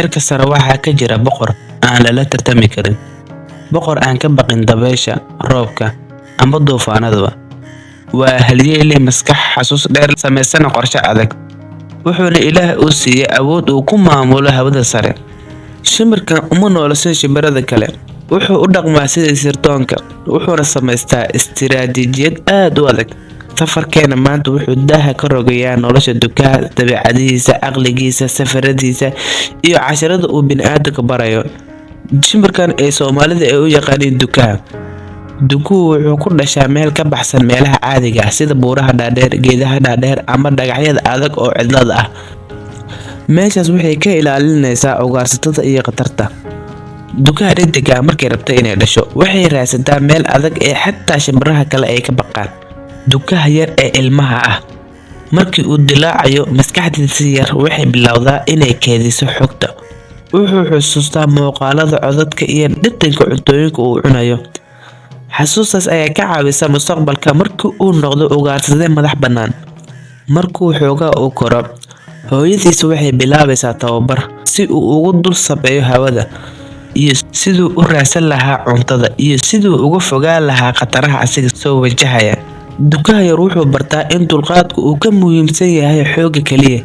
Cirka sare waxaa ka jira boqor aan lala tartami karin, boqor aan ka baqin dabaysha, roobka, ama duufaanadaba. Waa halyey leh maskax xasuus dheer, samaysana qorshe adag, wuxuuna Ilaah u siiyey awood uu ku maamulo hawada sare. Shimbirkan uma noola sida shimbirada kale, wuxuu u dhaqmaa sida sirdoonka, wuxuuna samaystaa istiraatiijiyad aad u adag. Safarkeena maanta wuxuu daaha ka rogayaa nolosha dukaha, dabeecadihiisa, caqligiisa, safaradiisa iyo casharada uu bini'aadamka barayo. Shimbirkan ee Soomaalida ay u yaqaaniin dukaha. Dukuhu wuxuu ku dhashaa meel ka baxsan meelaha caadiga ah, sida buuraha dhaadheer, geedaha dhaadheer ama dhagaxyada adag oo cidlada ah. Meeshaas waxay ka ilaalinaysaa ugaarsatada iyo khatarta. Dukaha dheddigga ah markay rabto inay dhasho, waxay raadsataa meel adag ee xataa shimbiraha kale ay ka baqaan. Dukaha yar ee ilmaha ah markii uu dilaacayo, maskaxdiisa yar waxay bilowdaa inay kaydiso xogta. Wuxuu xusuustaa muuqaalada, codadka iyo dhadhanka cuntooyinka uu cunayo. Xasuustaas ayaa ka caawisa mustaqbalka markii uu noqdo ugaarsade madax bannaan. Markuu xoogaa uu koro, hooyadiis waxay bilaabaysaa tababar si uu ugu dul sabeeyo hawada, iyo siduu u raadsan lahaa cuntada, iyo siduu uga fogaan lahaa khataraha asiga soo wajahaya. Dukaha yar wuxuu bartaa in dulqaadku uu ka muhiimsan yahay xoogga kaliya.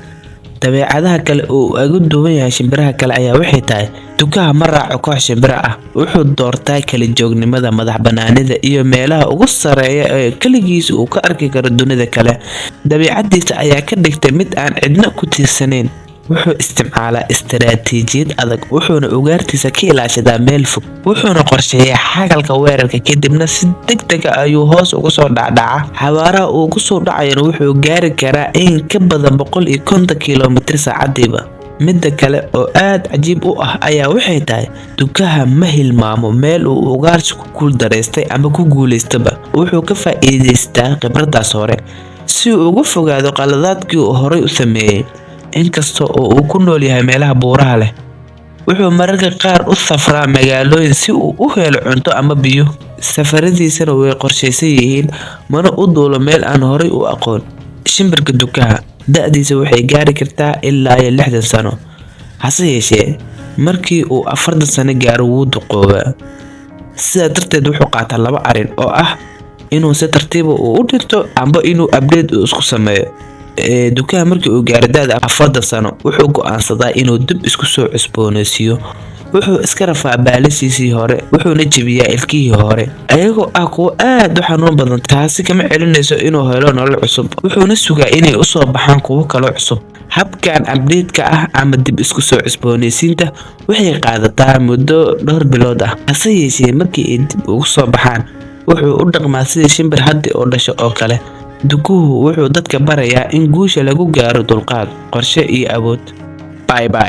Dabeecadaha kale oo uu uga duwan yahay shimbiraha kale ayaa waxay tahay: dukaha ma raaco koox shimbiro ah, wuxuu doortaa kali joognimada, madax bannaanida iyo meelaha ugu sarreeya ee kaligiis uu ka arki karo dunida kale. Dabeecadiisa ayaa ka dhigtay mid aan cidna ku tiirsanayn. Wuxuu isticmaalaa istiraatiijiyad adag, wuxuuna ugaartiisa ka ilaashadaa meel fog, wuxuuna qorsheeyaa xagalka weerarka, kadibna si degdeg ah ayuu hoos ugu soo dhacdhacaa. Xawaaraha uu kusoo dhacayana wuxuu gaari karaa in ka badan 150 kiiloomitir saacadiiba. Midda kale oo aad cajiib u ah ayaa waxay tahay: dukaha ma hilmaamo meel uu ugaarsi ku guuldareystay ama ku guuleystaba. Wuxuu ka faa'iidaystaa khibradaas hore si uu uga fogaado qaladaadkii uu horay u sameeyey. Inkasta oo uu ku nool yahay meelaha buuraha leh, wuxuu mararka qaar u safraa magaalooyin si uu u helo cunto ama biyo. Safaradiisana way qorshaysan yihiin, mana u duulo meel aan horay u aqoon. Shimbirka dukaha da'diisa waxay gaari kartaa ilaa iyo 60 sano, hase yeeshee markii uu 40 sano gaaro wuu duqoobaa. Sidaa darteed wuxuu qaataa laba arrin oo ah inuu si tartiiba uu u dhinto amba inuu update uu isku sameeyo. Dukaha markii uu gaaro da'da 40 sano, wuxuu go'aansadaa inuu dib isku soo cusboonaysiiyo. Wuxuu iska rafaa baalashiisii hore, wuxuuna jebiyaa ilkihii hore, ayagoo ah kuwo aad u xanuun badan. Taasi kama celinayso inuu helo nolol cusub, wuxuuna sugaa inay usoo baxaan kuwo kaloo cusub. Habkan update-ka ah ama dib isku soo cusboonaysiinta waxay qaadataa muddo dhowr bilood ah. Hase yeeshee markii ay dib ugu soo baxaan, wuxuu u dhaqmaa sidii shimbir haddi oo dhasho oo kale. Dukuhu wuxuu dadka barayaa in guusha lagu gaaro dulqaad, qorshe iyo awood. Bye bye.